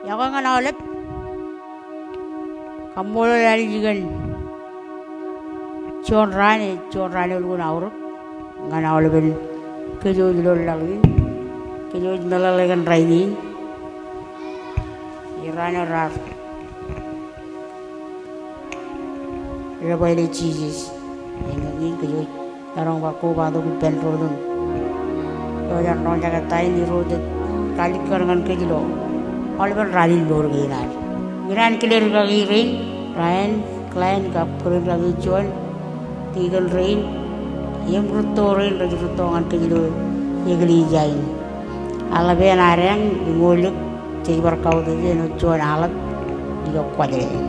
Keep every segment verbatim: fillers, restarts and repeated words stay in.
Iọkwe ñan aolep. Kaṃṃoolol Anij kōn juon raan, ej juon raan eo elukkuun aorōk ñan aolepen kōj ilo laḷ in, kōj meḷeḷe kōn rainin. Ej raan eo raar ḷapḷọk ilo Jisōs. Eñin kōj maroñ ba kobatok ippān Irooj im eo ear roñjake ta in Irooj ej kaalikkar ñan kōj ilo aolepen raan in mour kein ad. Ikōṇaan kile rūkaki rein, Ryan, Glenn, kab bwidej kaki juon, tikōn rein, im rūtto rein rej rūtto ñan kōj ilo eklejia in. Aḷap eṇ ad eñ, iñolik, jej bar kautiej āinwōt juon aḷap ilo Kwajalein.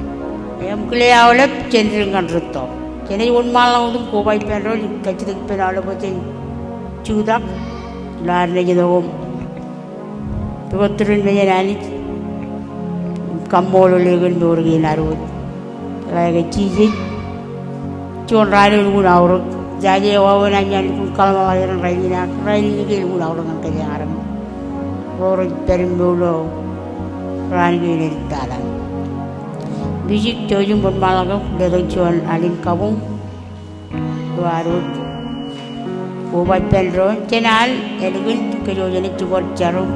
Im kile aolep jān dik ñan rūtto. Jenaaj wōnṃaanḷọk wōt im koba ippān Irooj im kajjitōk ippān aolep eo jen jutak ilo ad naaj itok im pukot turin mejān Anij im kaṃṃoolol e kōn mour kein ad wōt. Jeḷā ke Jisōs ej juon raan eo elukkuun aorōk. Jaje eo wāween an iaan lukkuun kōḷmānḷọkjeṇ rainin ak rainin ke elukkuun aorōk ñan kōj armej ro rej pād im mour ilo raan kein ej tata. Music, jouj im wōnṃaanḷọk eok, letok juon al in kabuñ. Eo ad wōt koba ippān doon, jān al ālikin kōj eo jenaaj jibwad jar im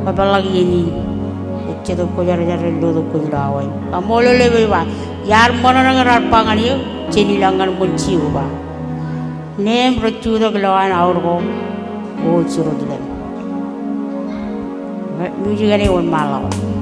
kōpeḷḷọk iien in. Ej Jetōb Kwōjarjar ej lotok kōj ilo awa in. Kaṃṃoolol e bwe ba iar ṃōṇōṇō ñe raar ba ñan eō, jen ilọk ñan ṃōn Jeova. Neeṃ rej jutak ilowaan aorōk ko Jerusalem. Music eṇ ej wōnṃaanḷọk.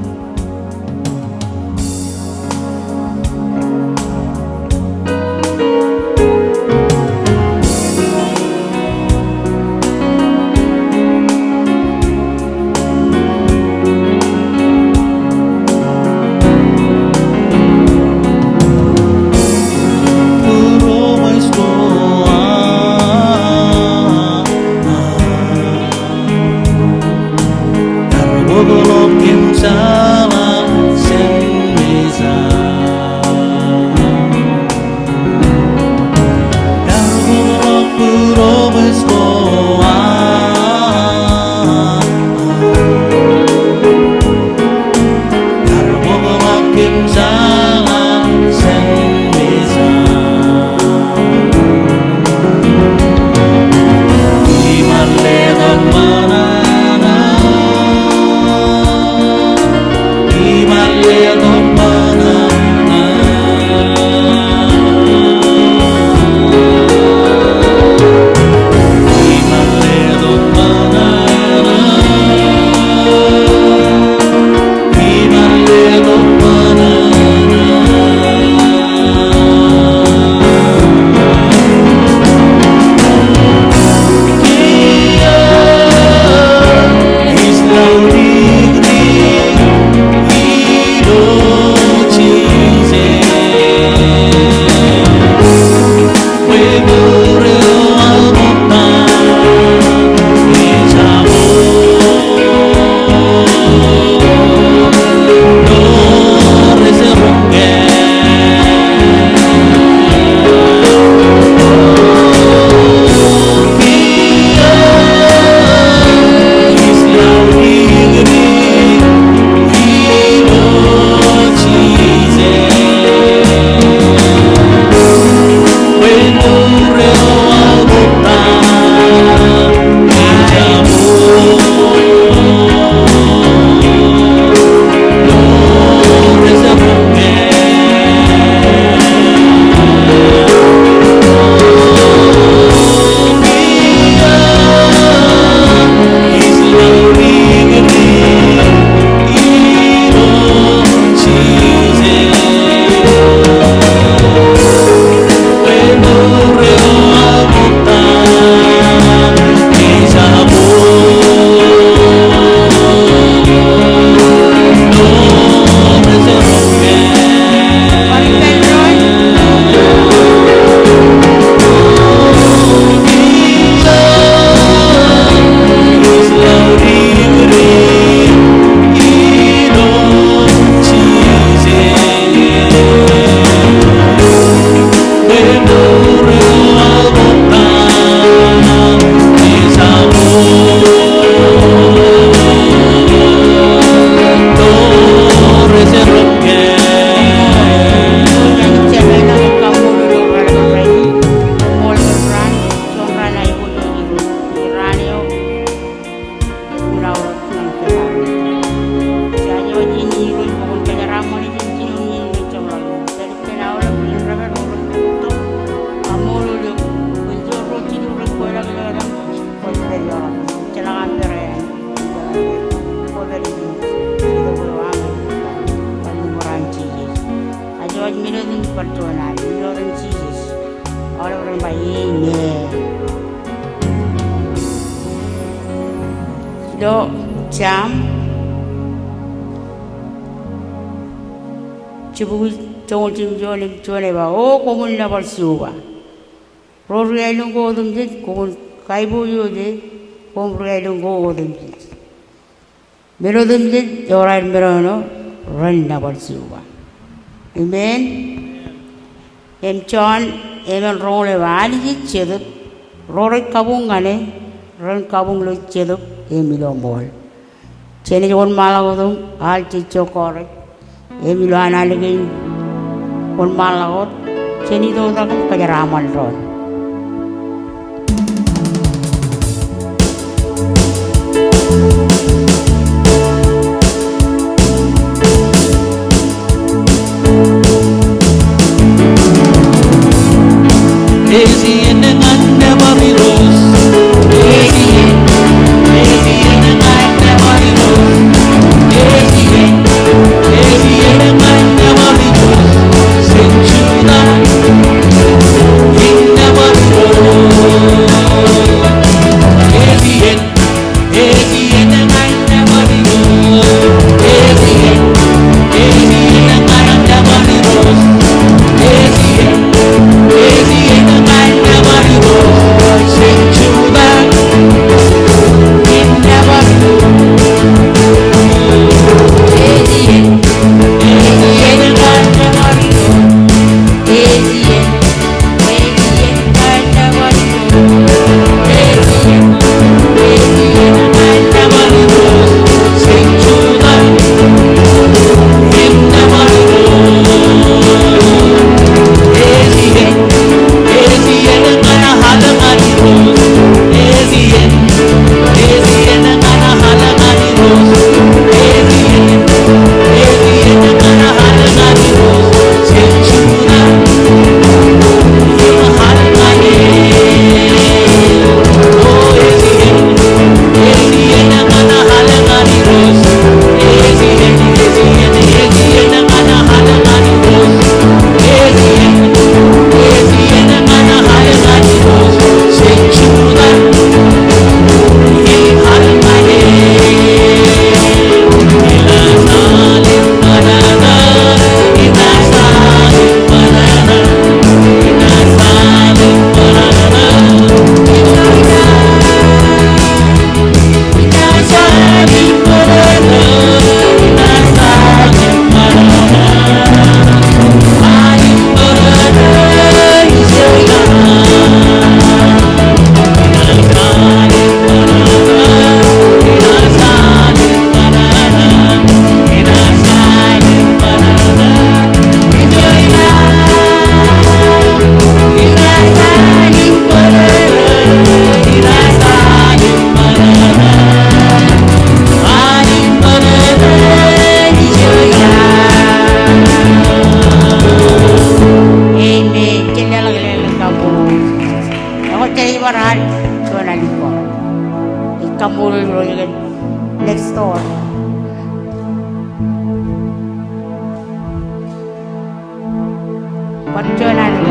Bar juon alen ilo etan Jisōs. Aolep ren ba amen. Ilo Sam jibukwi joñoul jimjuon im juon ej ba, O koṃwin nōbar Jeova. Ro ri aelōñ ko otemjej, koṃwin kaiboojoj e, koṃ ri aelōñ ko otemjej. Men otemjej ewōr aer menono, ren nōbar Jeova. Amen. Im Jon emān roñoul ej ba, Anij ej jetōb, ro rej kabuñ ñan e, ren kabuñ ilo jetōb im ilo ṃool. Jen ej wōnṃaanḷọk wōt im al jej jokọọr e. Im ilo an alen kein wōnṃaanḷọk wōt, jen itok im kōjeraaṃṃan doon. Amen. Jen leḷọk lelōñ kaṃṃoolol. Ekwe, jen bar al juon alin ko. Ij kaṃṃoolol ro ijeṇ. Next door. Bar juon alen.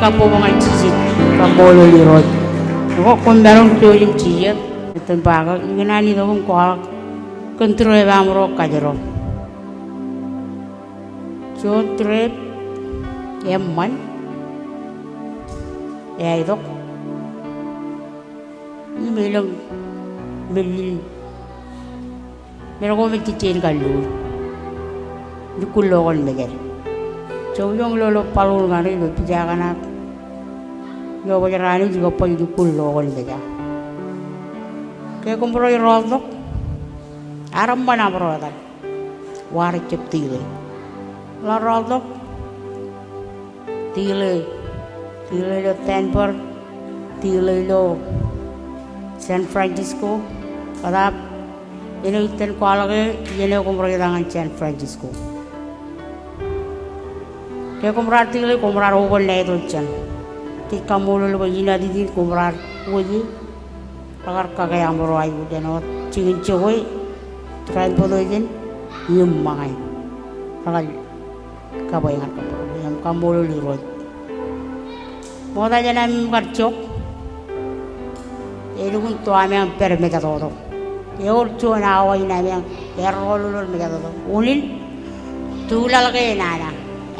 Kabbokbok ñan Jisōs, kaṃṃoolol Irooj. Ekwe, koṃ maroñ jouj im jijet. Etan ba ke ikōṇaan itok im kwaḷọk kōn trip aṃro kajero. Juon trip eṃṃan eo itok im elōñ men in men ko me jejjañin kalluun. Lukkuun lo kōn mejād. Jouj im ilo, ilo baḷuun kaṇe ilo pijakaṇak. Ilo bōjrak eo ij kab baj lukkuun lo kōn mejād. Ke koṃ ro rọọltok, ear eṃṃan aṃro etal. Wa rejjab tile. Ḷak rọọltok. Tile, tile ilo Denver, tile ilo San Francisco, kōttāb āinwōt iten kwaḷọk e, iien eo koṃ ro etaṃ ñan San Francisco. Ke koṃ raar tile, koṃ raar overnight-tok jān. Jej kaṃṃoolol bwe inatitin koṃ raar wōje, rekar kake aṃro aikuj āinwōt jikin jokwe, transportation, im ṃōñā. Rekar kabwe ñan kōṃṃan. Im kaṃṃoolol Irooj. Ṃokta jān ami kar jok, elukkuun to ami eñ pād mejatoto. Ewōr juon awa in ami eñ errọọlolol mejatoto. Unin, tu laḷ ke enana.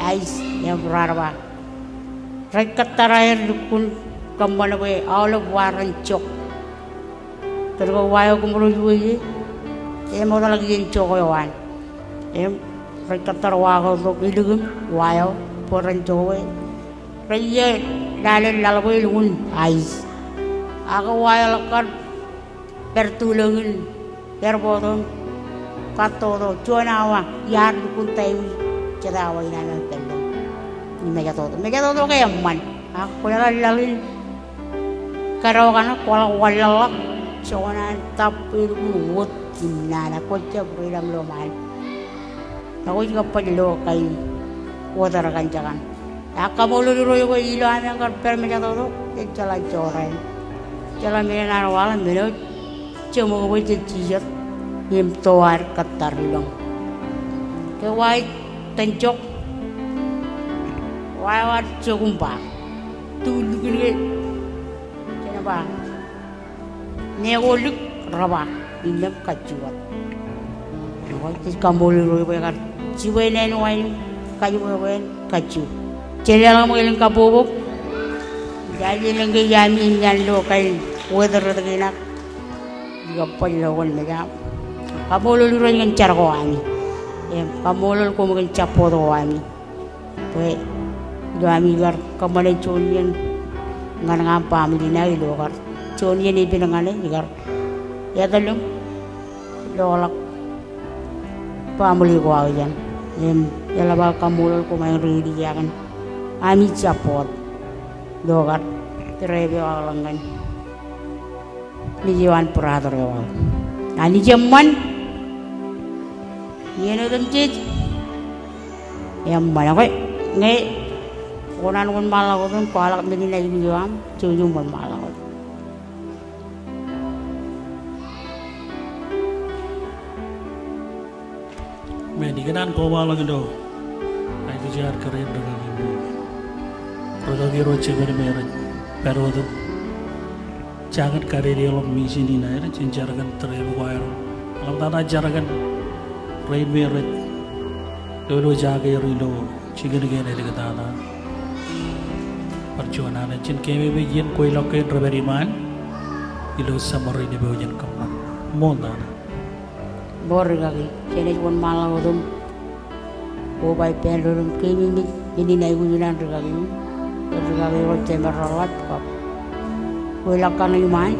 Ais, im raar ba, rej kōttar aer lukkuun kōṃṃan bwe aolep wa ren jok. Kōn ke wa eo koṃ ro juon ie, eṃootḷọk iien jokwe eo an. Im rej kōttar wa ko tok ilikin wa eo bwe ren jokwe. Rej ie lale laḷ bwe elukkuun ais. Ak wa eo ḷọk kar pād tulōñ in, pād bōktok, kattoto, juon awa, iar lukkuun taiwi, jete awa in ami eñ pād ilo. Im mejatoto, mejatoto ke eṃṃan. Ak kwōjeḷā laḷ in kōdọ kaṇe kwaḷọk wanlaḷḷọk, joñan an tab elukkuun wōt im nana, kwōjab reilañ ilo ṃaan. Ak kwōj kab baj lo kain wōt eo kaṇ jekōṇ. Ak kaṃṃoolol Irooj bwe ilo ami eñ kar pād mejatoto, ejjeḷọk jorrāān. Ejjeḷọk men eṇ an waḷọk, men eo jeṃōk bwe jej jijet im to ad kōttar ilọñ. Ke wa ej tōn jok, wa eo ad jok im ba, tu likin ke, jen ba, ñe ko lik, re ba, innām kajju wōt. Ekwe, jej kaṃṃoolol Irooj bwe kar jibwe neen wa in, kajiṃwe bwe en kajju. Jen leḷọk ṃōk elōñ kabbokbok. Ij lelōñ ke iaami eñin lo kain wōt eo rot kein ak ij kab baj lo kōn mejān. Kaṃṃoolol Irooj kōn jar ko ami. Im kaṃṃoolol koṃ kōn support ko ami. Bwe ilo ami kar kōṃṃane juon iien ñan ña im baaṃle in aō ilo kar juon iien epen ñan e ikar etal im loḷọk baaṃle ko aō jān. Im eḷap aō kaṃṃoolol koṃ aer ri-, ri-, iaakōn ami support ilo kar trip eo aō ḷọk ñan Mej eo an brother eo aō. Anij eṃṃan. Iien otemjej eṃṃan. Ekwe, ñe kōṇaan wōnṃaanḷọk wōt im kwaḷọk men in aikuj eo aṃ, jouj im wōnṃaanḷọk wōt. Men ikōṇaan kobaḷọk ilo aikuj eo ad kōrā in rikaki. Rikaki ro jeban me rej pād wōt im jañin kadedeḷọk mission in aer, jen jar kōn trip ko aer. Ḷōmtata jar kōn rein me rej lolo jake er ilo jikin kein āliktata. Bar juon alen jen keememej iien kweilọk kein rej pād iṃaan ilo summary in ippaṃ jen kōṃṃan. Ṃool nana. Ṃool rikaki, jenaaj wōnṃaanḷọk wōt im koba ippān doon im keememej men in aikuj in an rikaki in. Rikaki ro jemād reḷap kab kweilọk kaṇ iṃaan.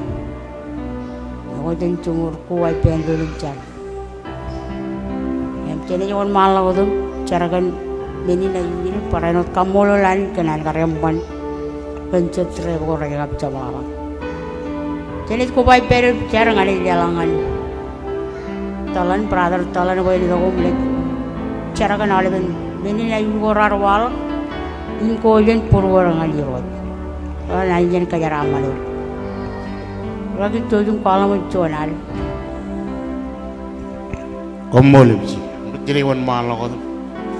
Ekwe jen joñoul koba ippān doon im jar. Im jenaaj wōnṃaanḷọk wōt im jar kōn men in aikuj in, barāinwōt kaṃṃoolol Anij kōn an kar eṃṃan kōn jet trip ko rej kab jepḷaḷọk. Jenaaj koba ippād im jar ñan ej leḷọk ñan Tōḷan, brother Tōḷan bwe en itok im naaj jar kōn aolepen men in aikuj ko raar waḷọk im ko jen būruod ñan Irooj. Tōḷan, Anij en kōjeraaṃṃan eok. Rikaki, jouj im kwaḷọk ṃōk juon al. Koṃṃool im jiljilimjuon. Jenaaj wōnṃaanḷọk wōt im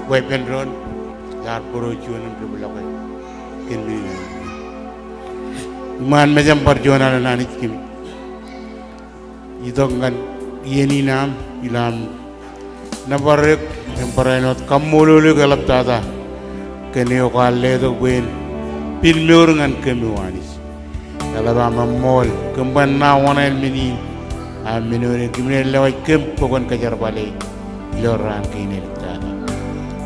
koba ippān doon, iar bōro juon im depḷọke kōn men in. Iṃaan mejaṃ bar juon alen Anij kōm itok ñan iien in aṃ, ilo aṃ nōbar eok im barāinwōt kaṃṃoolol eok eḷaptata kōn eo kwaar letok bwe en pil mour ñan kōm O Anij. Eḷap aṃ eṃṃool, kōm ban ṇa wōṇāān men in, ak men eo en kōm naaj lewōj kōm bwe kwōn kōjerbale ilo raan kein eḷaptata.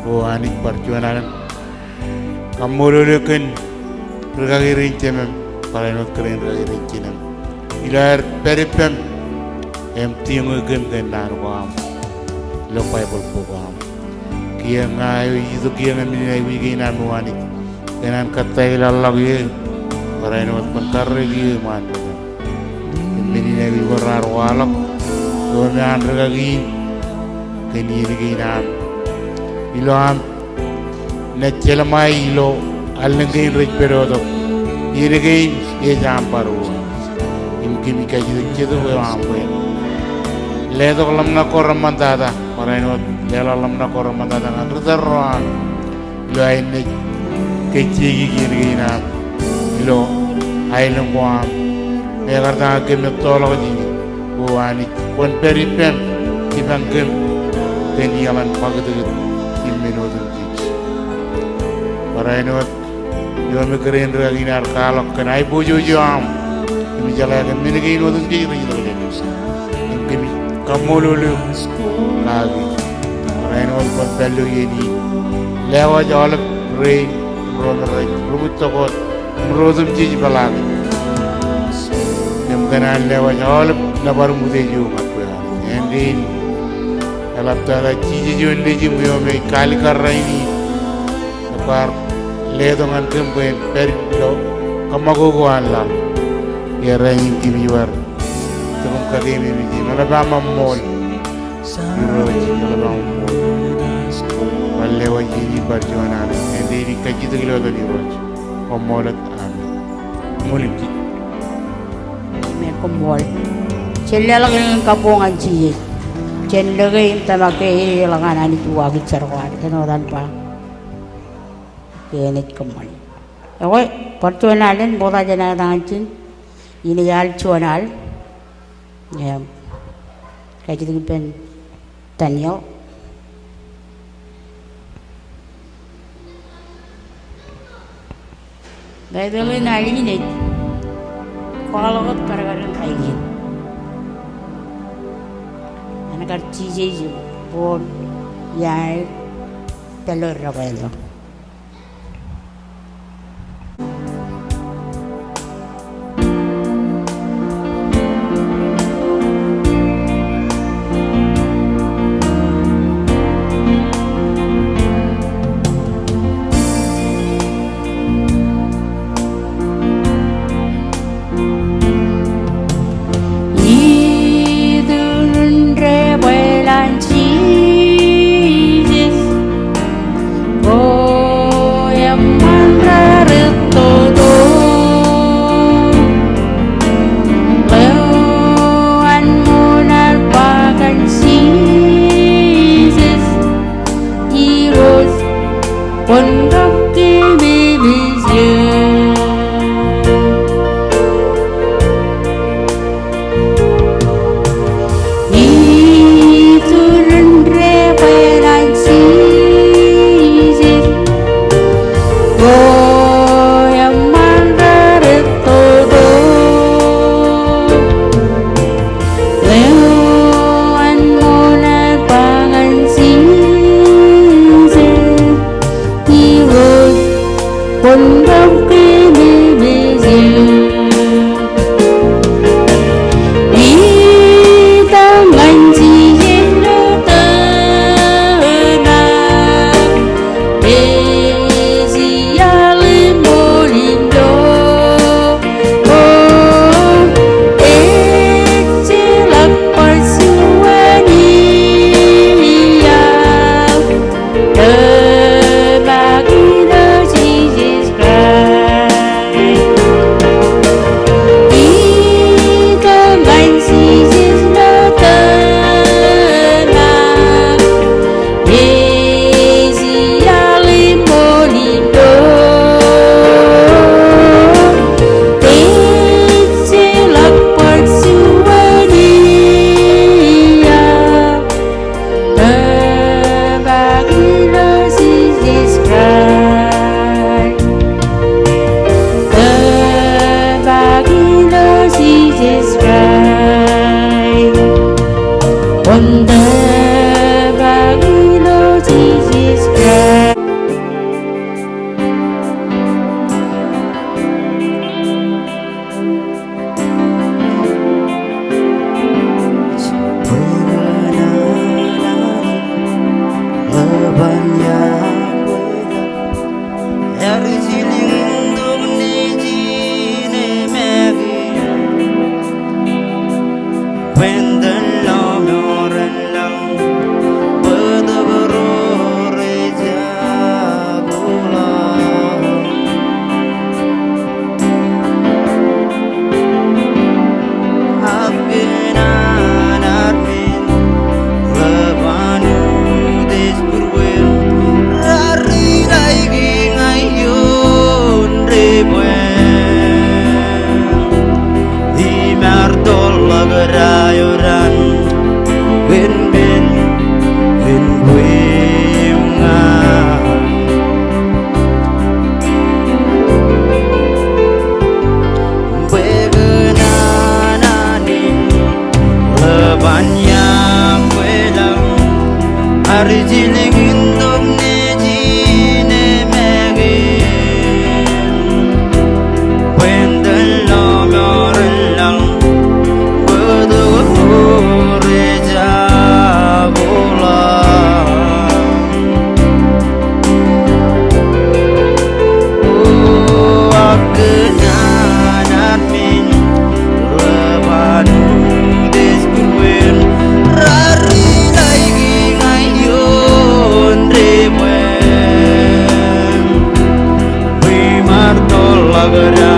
O Anij bar juon alen kaṃṃoolol eok kōn rūkaki rein jemem, barāinwōt kōrā in rūkaki rein jinōm, ilo aer pād ippem im tiñoik kōm kōn naan ko aṃ ilo Baibōḷ bok ko aṃ. Kiiō ña eo itok kiiō ñan men in aikuj kein aṃ O Anij, kōn an kōttāik ḷọk ie, barāinwōt kwōn karreoik ie iṃaan mejaṃ. Im men in aikuj kwōn raar waḷọk eo me an rūkaki in kōn iien kein aṃ, ilo aṃ naaj jelṃae ilo allōñ kein rej pedotok. Iien kein ej aṃ bar wōt. Im kōmij kajjitōk Jetōb eo aṃ bwe en letok ḷōmṇak ko reṃṃantata, barāinwōt leḷọk ḷōmṇak ko reṃṃantata ñan ri tōl ro aṃ ilo aer naaj kōjjeiki iien kein aṃ ilo aelōñ ko aṃ. Im ekar ta ñe kōm ettoḷọk jān e, O Anij, kwōn pād ippem, ippān kōm kōn iaḷan ṃakūtkūt im men otemjej. Barāinwōt eo me kōrā in rūkaki in ear kwaḷọk kōn aiboojoj eo aṃ im jeḷā kōn men kein otemjej rej itok jān e. Im kōmij kaṃṃoolol eok kaki. Barāinwōt kwōn pād ilo iien in, lewōj aolep rein, ro me rej rūtto wōt im ro otemjej peḷaakin. Im kōn an lewōj aolep nōbar im utiej eo ṃōk bwe an āindein eḷaptata Jisōs eo nejūṃ eo me ej kaalikkar rainin, ekar letok ñan kōm bwe en pād ilo kōṃṃakoko an laḷ. Iar rainin kōmij bar itok im kakeememej eok. Eḷap aṃ eṃṃool. Irooj, eḷap aṃ eṃṃool. Bar lewōj iien in bar juon alen. Āindein ij kajjitōk ilo etan Irooj, Koṃṃool wōt. Amen. Ṃool im jiljilimjuon. Amen. Koṃṃool. Jen leḷọk elōñ kabbokbok ñan Jisōs. Jen lōke im tōmak ke eḷọk an Anij uwaak ijjerọwaad. Āinwōt an ba, ke enaaj kōṃṃane. Ekwe, bar juon alen, ṃokta jān aō etan ijin, inaaj al juon al. Im kajjitōk ippān Daniel. Baibōḷ in al in ej kwaḷọk wōt kadkadin aikin an kar Jisōs ej boon iaer pād ilo debwāāl eo. Iturin debwāāl an Jisōs ko eṃṃan rar ettoto. Ḷeo an ṃool ear ba kōn Jisōs, Irooj, kwōn kab keememej eō. Iturin debwāāl an Jisōs ko eṃṃan rar ettoto. Ḷeo an ṃool ear ba kōn Jisōs, Irooj, Ḷōban iọkwe eḷap, ear jilkintok nejin e make in. Bwe en tōl ḷōṃaro laḷ, bōtōk ro rej jab uḷaḷ. Ak kōn an armej ḷōban utiej būruon, raar ri laiki ña ioon debwāāl. Im ear tōl ḷọk da eo daan kōn men in kwe im ña. Bwe kōn an Anij ḷōban iọkwe laḷ, ear jilkintok nejin e make in. Bwe en tōl ḷōṃaro laḷ, bōtōk ro rej jab uḷaḷ. O, ak kōn an armej ḷōban utiej būruon, raar ri laiki ña ioon debwāāl. Im ear tōl ḷọk da